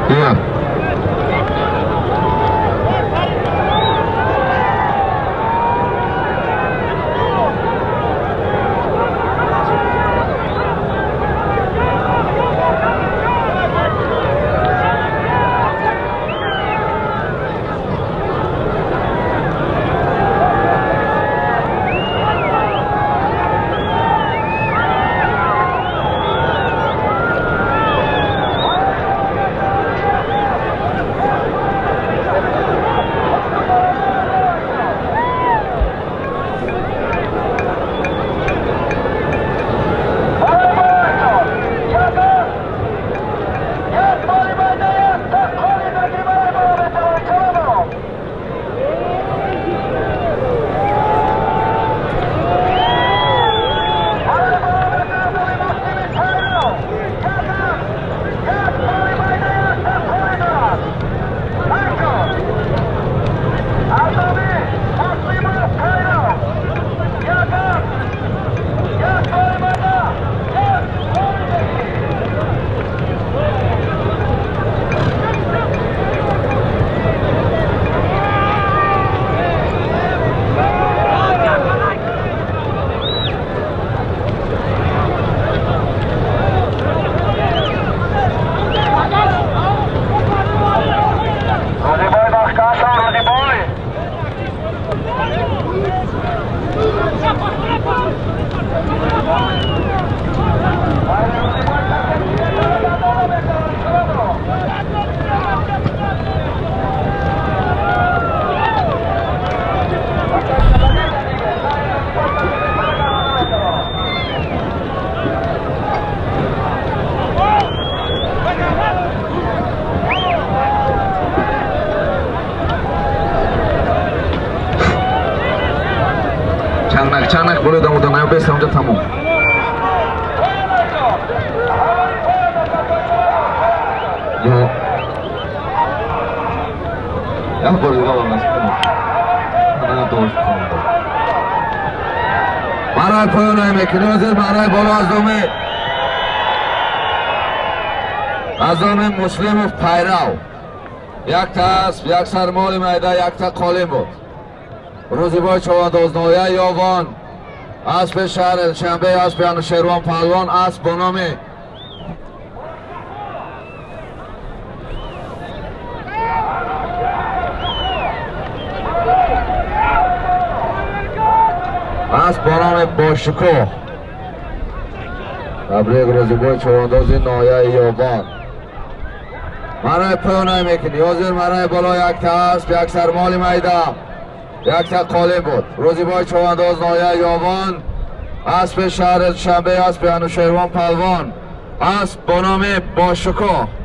Yeah. Чанак боле дамуда наё бес ҳамҷа тамом. Ё. Як бор дига вам насиб. Мана дошт хонда. Барои поён мекунем, ҳозир барои боло аз номи Муслимов Пайрав. Як асп, як сармоли майда, якта қолин буд. Рӯзибой Човандоз ноҳияи Ёвон, аспи шаҳри Душанбе, аспи Анушервон Паҳлвон, асп бо номи Бошукӯҳ. Табрик, Рӯзибой Човандози ноҳияи Ёвон. Мараи поёнай мекунӣ. Ҳозир мараи боло якта асп, як сармоли майда, якта қолин буд. Рӯзибой Човандоз ноҳияи Ёвон, аспи шаҳри Душанбе, аспи Анушервон Паҳлвон, асп бо номи Бошукӯҳ.